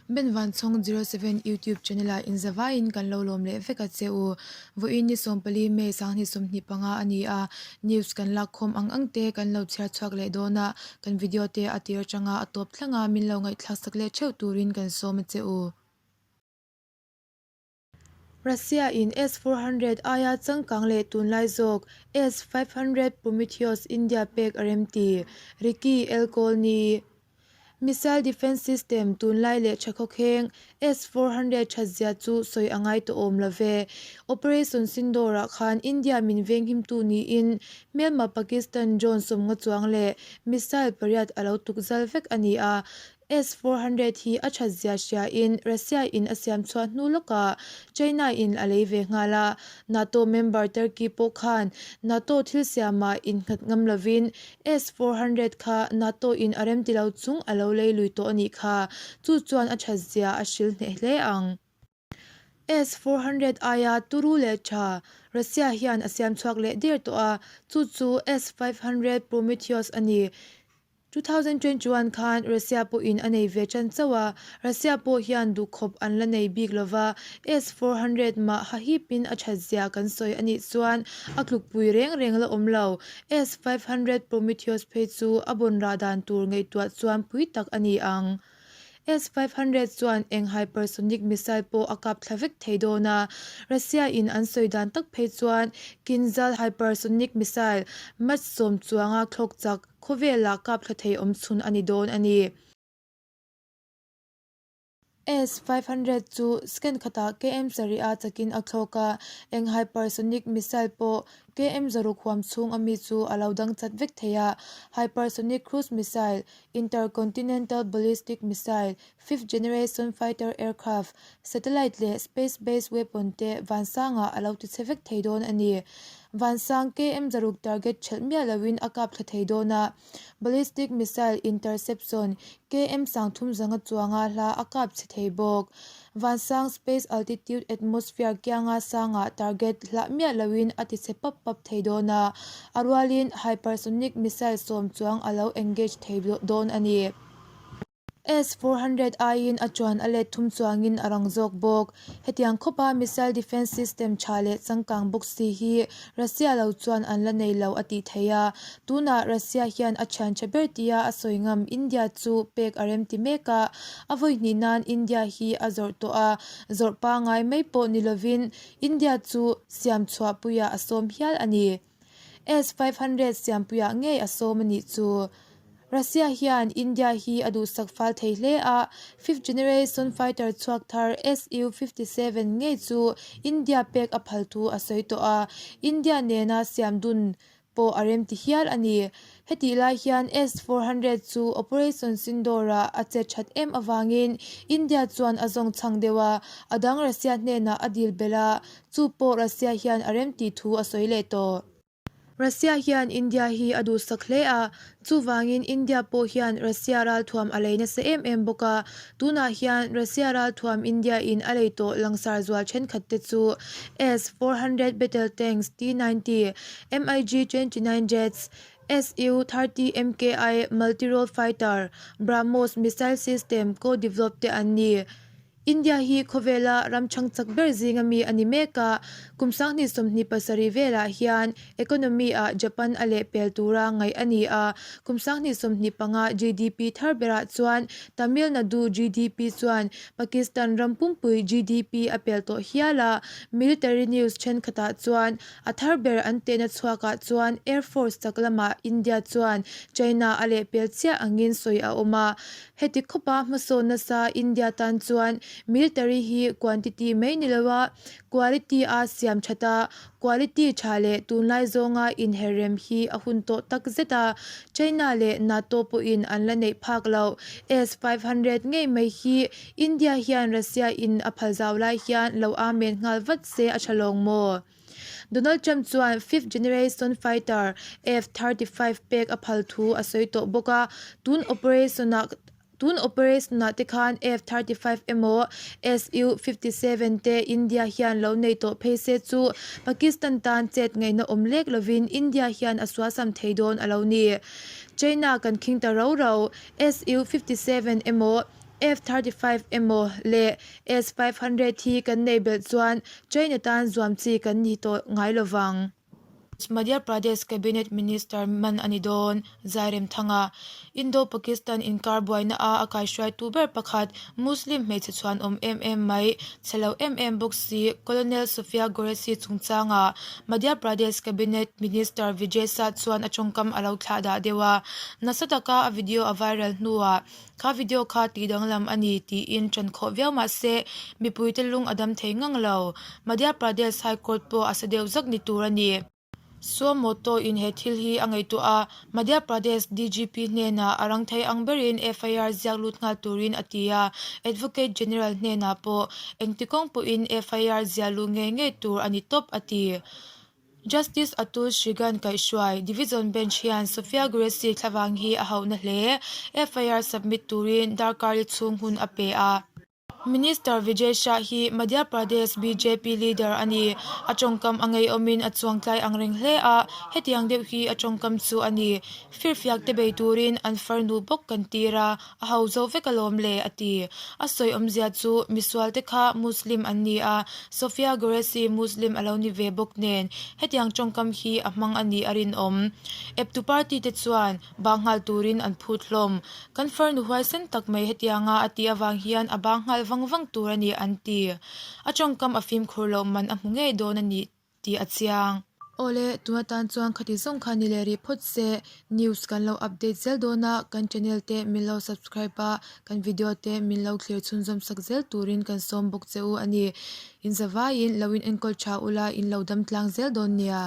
Benvanchhawng 07 YouTube channel ah inzavaiin kan lo lawm leh vek a che u. Vawiin ni 14 May 2025 a ni a, news kan lak khawm ang ang te kan lo chhiar chhuak leh dawn a, kan video te a tir atanga a tawp thleng a min lo ngaihthlak sak leh theuh turin kan sawm a che u. Russia in S-400 aia changkang leh tunlai zawk S-500 Prometheus India pek a remti, Ricky Elkolny. Missile defence system tunlai leh tha khawkheng S-400 thatzia chu sawi a ngai tawh awm lo ve. Operation Sindoor-ah khan India min venghimtu niin hmelma Pakistan drone sawmnga chuang leh missile pariat a lo tukzal vek a ni a. S-400 hi a that zia hria in Russia in a siam chhuah hnu lawkah China in a lei ve nghal a. NATO member Turkey pawh khan NATO thil siamah innghat ngam lovin S-400 kha NATO in a remti lo chung a lo lei lui tawh a nih kha. Chu chuan a that zia a hril hneh hle ang. S-400 aia turu leh tha Russia hian a siam chhuak leh der tawh a, chu chu S-500 Prometheus a ni. 2021 khan Russia pawhin a nei ve tan chauh a, Russia pawh hian duhkhawp an la nei bik lova, S-400 mah hahipin a that zia kan sawi a nih chuan a tlukpui reng reng la awm lo. S-500 Prometheus phei chu a bawn rah dan tur ngaihtuah chuan pui tak a ni ang. S-500 chuan eng hypersonic missile pawh a kap thla vek thei dawn a, Russia in an sawi dan tak phei chuan Kinzhal hypersonic missile Mach sawm chuanga thlawk chak khawvelah kap thla thei awm chhun a ni dawn a ni. S-500 chu second khatah KM sarih a chakin a thlawk a, eng hypersonic missile pawh KM zaruk huam chhung ami chu a lo dang chat vek thei a, hypersonic cruise missile Intercontinental Ballistic Missile, Fifth Generation Fighter Aircraft, Satellite leh Space-based Weapon te vansangah a lo tichhe vek thei dawn a ni. Vansang KM zaruk target ṭhelh miah loin a kap thla thei dawn a, Ballistic Missile Interception KM sangthum zanga chuanga hla a kap chhe thei bawk. Vansang Space Altitude Atmosphere kianga sangah target hlah miah loin a tichhe pap pap thei dawn a, a rualin hypersonic missile sawm chuang a lo engage thei dawn a ni. S-400 aiin a chuan a let thum chuangin a rang zawk bawk. Hetiang khawpa missile defence system tha leh changkang bawk si hi Russia lo chuan an la nei lo a tih theih a, tunah Russia hian a thian tha ber tia a sawi ngam India chu pek a remti mek a, A vawi hnih nan India hi a zawrh tawh a, zawrh pangai mai pawh ni lovin India chu siam chhuah puiah a sawm hial a ni. S-500 siampuiah ngei a sawm a nih chu. Russia hian India hi a duhsak fal thei hle a, fifth generation fighter chhuak thar Su-57 ngei chu India pek a phal thu a sawi tawh a, India nena siam dun pawh a remti hial a ni. Hetih lai hian S-400 chu Operation Sindoor-ah a che that em avangin India chuan a zawng chhang deuh a, a dang Russia hnenah a dil belh a, chu pawh Russia hian a remtih thu a sawi leh tawh. Russia hian India hi a duhsak hle a, chuvangin India pawh hian Russia ralthuam a lei nasa em em bawk a, tunah hian Russia ralthuam India in a lei tawh langsar zual thenkhat te chu S-400 battle tanks T-90, MiG-29 jets, Su-30 MKI multi-role fighter, BrahMos missile system co-developed te an ni. India hi khawvela ram chhang chak ber zinga mi a ni mek a, kum 2027 velah hian economy-ah Japan a lehpel tura ngaih a ni a, kum 2025 GDP thar berah chuan Tamil Nadu GDP chuan Pakistan ram pumpui GDP a pel tawh hial a, military news thenkhatah chuan A thar ber an tehna chhuakah chuan Air Force chak lamah India chuan China a lehpel chiah angin sawi a awm a. Heti khawpa hmasawn nasa India tan chuan military hi quantity mai ni loa quality a siam that a, quality tha leh tunlai zawnga inherrem hi a hun tawh tak zet a. China leh NATO pawhin an la neih phak loh S-500 ngei mai hi India hian Russia in a phal zau lai hian lo amen nghal vat se a tha lawng maw? Donald Trump chuan fifth generation fighter F-35 pek a phal thu a sawi tawh bawk a, tun operation-ah tun operation-ah te khan F-35 emaw Su-57 te India hian lo nei tawh phei se chu Pakistan tan chet ngaihna awm lek lovin India hian a sualsam thei dawn a lo ni. China kan khing ta rau rau, Su-57 emaw. F-35 emaw leh S-500 hi kan nei belh chuan China tan zuam chi kan ni tawh ngai lo vang. Madhya Pradesh Cabinet Minister man a ni dawn, Zairemthanga. Indo-Pakistan inkar buaina a a kaihruaitu ber pakhat, Muslim hmeichhe chhuanawm em em mai, chhe lo em em bawk si, Colonel Sophia Qureshi chungchanga Madhya Pradesh Cabinet Minister Vijay Shah chuan a tawngkam a lo thlah dah deuh a. Nasa taka a video a viral hnuah, Kha video kha tih danglam a ni tiin ṭan khawh viau mah se, mipuite lung a dam thei ngang lo. Madhya Pradesh High Court pawh a sa deuh zak ni tur a ni. Suo Moto in he thil hi a ngaihtuah a, Madhya Pradesh DGP hnenah a rang thei ang berin FIR ziak lut nghal turin a ti a, Advocate General hnenah pawh engti kawng pawhin FIR ziah luh ngei ngei tur a ni tawp a ti. Justice Atul Shrigan kaihhruai Division Bench hian Sophia Qureshi thlavang hi a hauhna hle. FIR submit turin darkar li chhung hun a pe a. Minister Vijay Shah hi Madhya Pradesh bjp leader a ni. A tawngkam a ngeiawmin a chuangtlai ang reng hle a, hetiang deuh hi a tawngkam chu a ni. Firfiak te bei turin an farnu bawk kan tir a, a ho zo vek alawm le, a ti. A sawi awmzia chu misual te kha Muslim an ni a, Sophia Qureshi Muslim a lo ni ve bawk nen hetiang tawngkam hi a hmang a nih a rinawm. Eptu party te chuan bang nghal turin an phut hlawm. Kan farnu huaisen tak mai hetianga a tih avang hian a bang nghal vang vang tur a ni an ti. A tawngkam a fimkhur loh man a hmu ngei dawn a nih. tih a chiang. Awle, tun atan chuan khati zawng kha ni leh rih phawt se, news kan lo update zel dawn a, kan channel te min lo subscribe a, kan video te min lo thlir chhunzawm sak zel turin kan sawm bawk che u a ni. Inzavaiin lo in enkawl tha ula in lo dam tlang zel dawn nia.